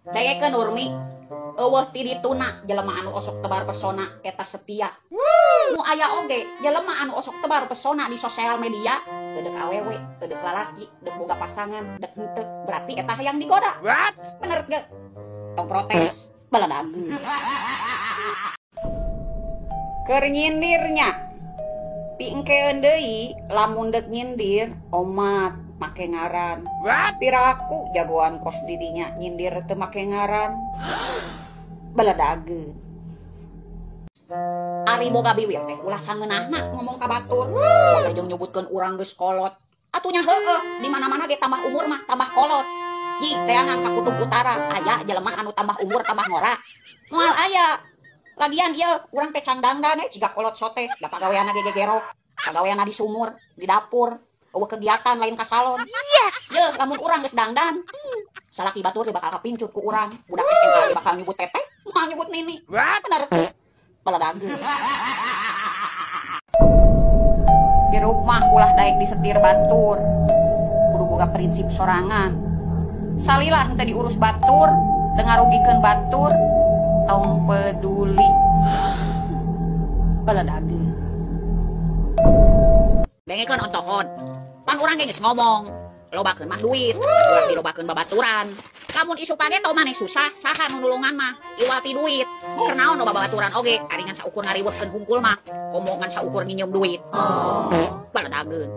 Daekeun Urmi, eueuh ti dituna jelema anu osok tebar pesona eta setia. Nu aya oge jelema anu osok tebar pesona di sosial media, deuk awewe, deuk lalaki, deuk boga pasangan, deuk henteu, berarti eta hayang digoda. What? Bener ge? Tong protes, baladageun. Keur nyindirnya. Pingkeun deui lamun deuk nyindir omat make ngaran. What? Piraku jagoan kos didinya nyindir teu make ngaran. Baladageun. Ari boga biwir teh ulah sangeunahna ngomong ka batur. Boga jeung nyebutkeun urang geus kolot. Atunya heueuh, di mana-mana ge tambah umur mah tambah kolot. Jik teangan ka kutub utara aya jelema anu tambah umur tambah ngora. Moal aya. Lagian ieu urang teh cangdangdan jiga kolot sote, da pagaweanna ge gegerok, pagaweanna di sumur, di dapur, eueuh kegiatan lain ka salon. Yes. Yeuh lamun urang geus dangdan, salaki batur ge bakal kapincut ku urang, budak SMA ge bakal nyebut teteh, moal nyebut nini. What? Bener teh. Baladageun. Hirup mah ulah daek disetir batur. Kudu boga prinsip sorangan. Salilah henteu diurus batur, teu ngarugikeun batur, tong peduli. Baladageun. Dengekeun ontohon. Pan urang ge geus ngomong, lobakeun mah duit, ulah dilobakeun babaturan. Lamun isu pageto maneh susah, saha nu nulungan mah? Iwati duit. Keur naon loba babaturan oge, ari ngan saukur ngariweuhkeun hungkul mah, komo ngan saukur nginjem duit. Baladageun.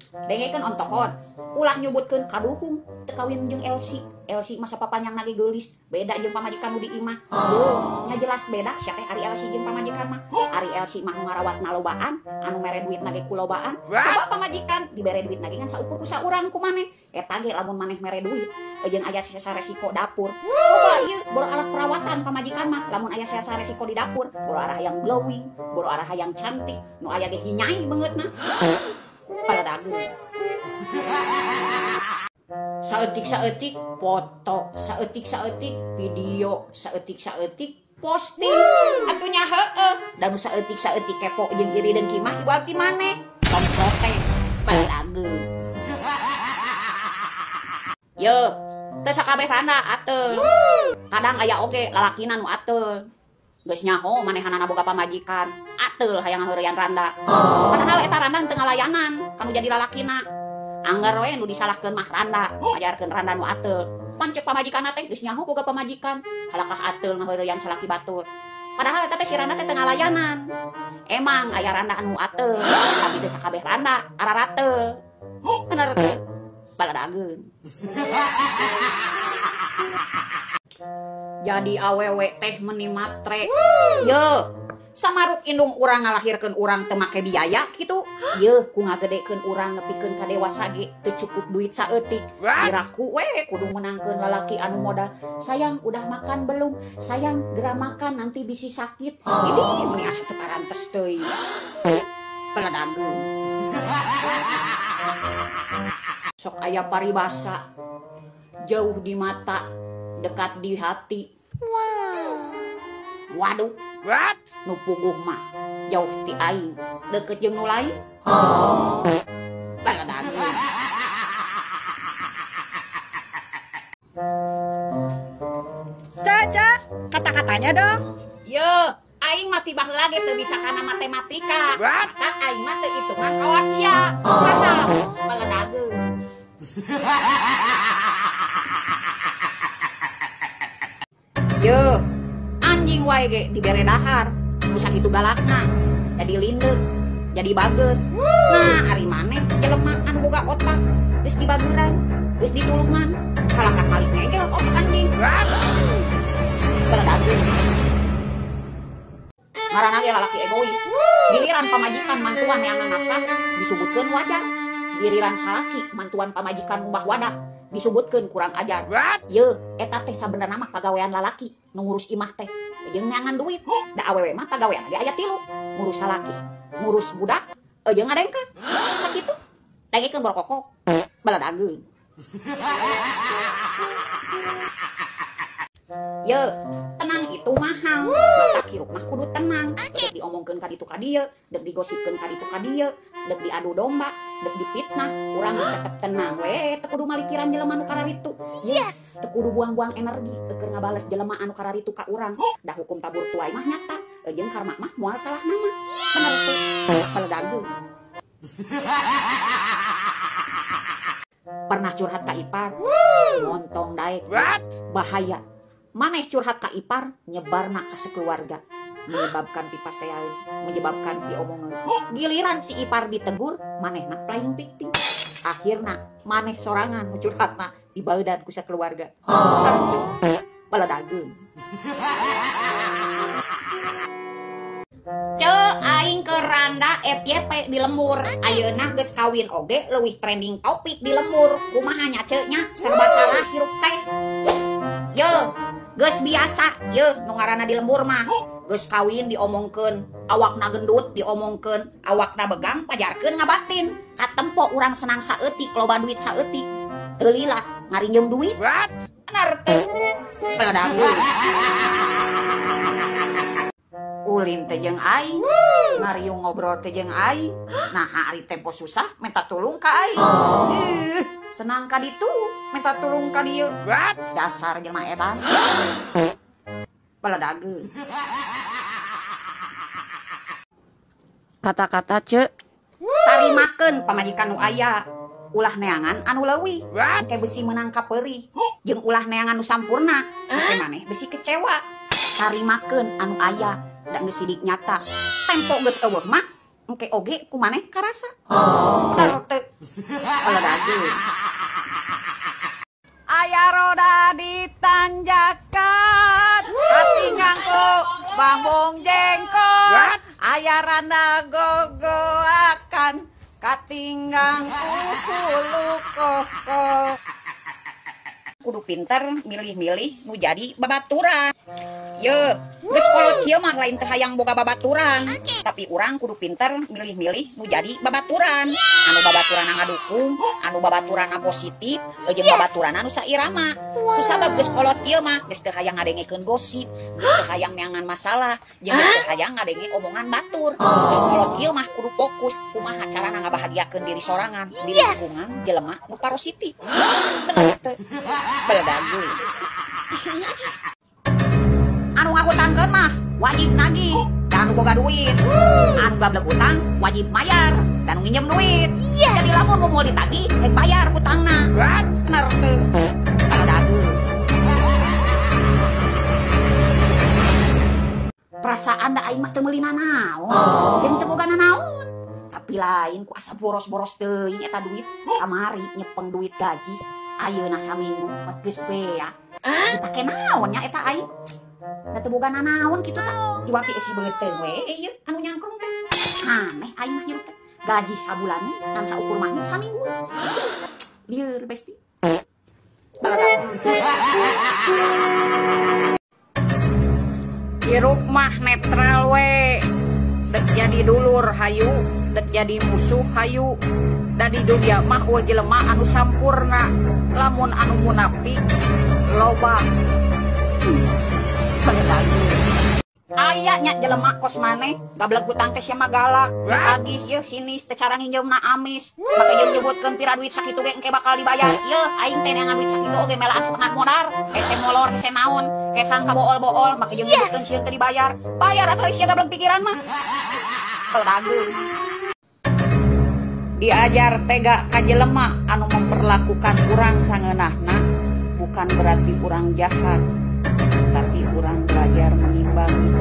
Dengekeun ontohon, ulah nyebutkeun kaduhung teu kawin jeung Elsi. Elsi masa papanyangna ge geulis, beda jeung pamajikan nu di imah. Duh, nya jelas beda sia teh ari Elsi jeung pamajikan mah. Ari Elsi mah nu ngarawatna lobaan, anu mere duitna ge ku lobaan. Coba pamajikan dibere duitna ge ngan saukur ku saurang ku maneh. Eta ge lamun maneh mere duit jeung aya sesa resiko dapur. Coba ieu boro alat perawatan pamajikan mah, lamun aya sesa resiko di dapur, boro arah hayang glowing, boro arah hayang cantik, nu aya ge hinyai beungeutna. Baladageun. Saeutik-saeutik foto, saeutik-saeutik video, saeutik-saeutik posting. Atunya heueuh, da nu saeutik-saeutik kepo jeung iri dengki mah iwal ti maneh. Tong protes, baladageun. Yeuh, teu sakabeh randa ateul. Kadang aya oge lalakina nu ateul. Geus nyaho manehanana boga pamajikan, ateul hayang ngaheureyan randa. Padahal eta randa teu ngalayanan kanu jadi lalakina. Anggar we nu disalahkeun mah randa, ngajarkeun randa nu ateul. Pan ceuk pamajikanna teh geus nyaho boga pamajikan, halakah ateul ngaheureyan salaki batur. Padahal eta teh si randa teh teu ngalayanan. Emang aya randa anu ateul, tapi teu sakabeh randa ararateul. Bener teh. Baladageun. Jadi awewe teh meni matre. Yeuh, samaruk indung urang ngalahirkeun urang teu make biaya kitu. Yeuh, ku ngagedekeun urang nepikeun ka dewasa ge teu cukup duit saeutik. Iraku we kudu meunangkeun lalaki anu modal. Sayang udah makan belum? Sayang geura makan nanti bisi sakit. Ini meni asa teu parantes teuing. Baladageun. Sok aya paribasa, jauh di mata, dekat di hati. Wow. Waduh. What? Nu puguh mah jauh ti aing, deket jeung nu lain. Baladageun. Caca, kata-katanya dong. Ye, aing mah ti baheula ge teu bisa kana matematika. What? Mata aing mah teu hitungan kawasia. Paham? Baladageun. Ye, anjing wae ge dibere dahar, nu sakitu galakna, jadi lindeuk, jadi bager. Nah, ari maneh jelema anu boga otak, geus dibageran, geus ditulungan, kalakah kali ngegel kos anjing. Baladageun. Ngaranna ge lalaki egois. Giliran pamajikan mantuan neangan nafkah disebutkeun wajar. Giliran salaki mantuan pamajikan ngumbah wadah disebutkeun kurang ajar. Yeuh, eta teh sabenerna mah pagawean lalaki nu ngurus imah teh jeung neangan duit. Da awewe mah pagawean ge aya tilu, ngurus salaki, ngurus budak, jeung ngadengkeun. Sakitu. Dagekeun borokokok, baladageun. Yeuh, tenang itu mahal. Mata hirup mah kudu tenang. Diomongkeun diomongkeun ka ditu ka dieu, dek digosipkeun ka ditu ka dieu, dek diadu domba, dek dipitnah, urang tetep tenang we, teu kudu malikiran jelema nu kararitu. Yes. Teu kudu buang-buang energi keur ngabales jelema anu kararitu ka urang. Da hukum tabur tuai mah nyata, jeung karma mah moal salah nama. Bener teu? Peledageung. Pernah curhat ka ipar, montong daek. Bahaya. Maneh curhat ka ipar, nyebarna ka sekeluarga, menyebabkan pipasean, menyebabkan piomongan. Giliran si ipar ditegur, manehna playing victim. Akhirna maneh sorangan nu curhatna dibaudan ku sakeluarga. Peledageung. Ceu aing ke randa FYP di lembur. Ayeuna geus kawin oge leuwih trending topik di lembur. Kumaha nya ceu nya serba salah hirup teh. Yeuh, geus biasa yeuh nu ngaranna di lembur mah. Geus kawin diomongkeun, awakna gendut diomongkeun, awakna begang pajarkeun ngabatin. Katempo urang senang saeutik, loba duit saeutik. Teu lila ngarinjem duit. Bener teh. Peledageung. Ulin teh jeung aing, ngariung ngobrol teh jeung aing. Nah, hari tempo susah minta tulung ka aing. Ih, senang ka ditu, minta tulung ka dieu. Dasar jelema edan. Peledageung. Kata-kata ceu, tarimakeun pamajikan nu aya. Ulah neangan anu leuwih, engke besi meunang ka peurih. Jeung ulah neangan nu sampurna, engke maneh besi kecewa. Tarimakeun anu aya da geus sidik nyata. Tempo geus eueuh mah engke oge ku maneh karasa. Bener teu? Peledageung. Aya roda ditanjakan, katinggang ku bambung jengkol. Aya randa gogoakan, katinggang ku hulu kokol. Kudu pinter milih-milih nu jadi babaturan. Ye, geus kolot kieu mah lain teu hayang boga babaturan. Tapi urang kudu pinter milih-milih nu jadi babaturan. Anu babaturan ngadukung, anu babaturan positif, jeung babaturan anu sairama. Ku sabab geus kolot kieu mah geus teu hayang ngadengekeun gosip, geus teu hayang neangan masalah, jeung geus teu hayang ngadenge omongan batur. Geus kolot kieu mah kudu fokus kumaha carana ngabahagiakeun diri sorangan di lingkungan jelema nu parositif. Bener teu? Peledageung. Anu ngahutangkeun mah wajib nagih, dan anu boga duit. Anu gablek hutang wajib mayar, dan anu nginjem duit. Jadi lamun mau ditagih, rek bayar hutangna. Bener teu? Peledageung. Perasaan da aing mah teu meuli nanaon, jeung teu boga nanaon. Tapi lain ku asa boros-boros teuing eta duit. Kamari nyepeng duit gaji, ayeuna saminggu geus beak. Dipake naon nya eta aing? Da teu boga nanaon kitu tah. Iwaki eusi beungeut teh we ieu anu nyangkrung teh. Aneh aing mah hirup teh. Gaji sabulaneun ngan saukur mah saminggu. Lieur besti. Hirup mah netral we. Dek jadi dulur hayu, dek jadi musuh hayu. Da di dunia mah eueuh jelema anu sampurna, lamun anu munafik loba. Aya nya jelema kos maneh gablek hutang teh sia mah galak. Ditagih yeuh sinis teh cara nginjeumna amis. Make jeung nyebutkeun pira duit sakitu ge engke bakal dibayar. Yeuh aing teh neangan duit sakitu oge melaan setengah modar. Hese molor hese naon, kesang kabool-bool make jeung nyebutkeun sieun teu dibayar. Bayar atuh sia gablek pikiran mah. Peledageung. Diajar tega ka jelema anu memperlakukan urang sangeunahna bukan berarti urang jahat, tapi urang belajar mengimbangi.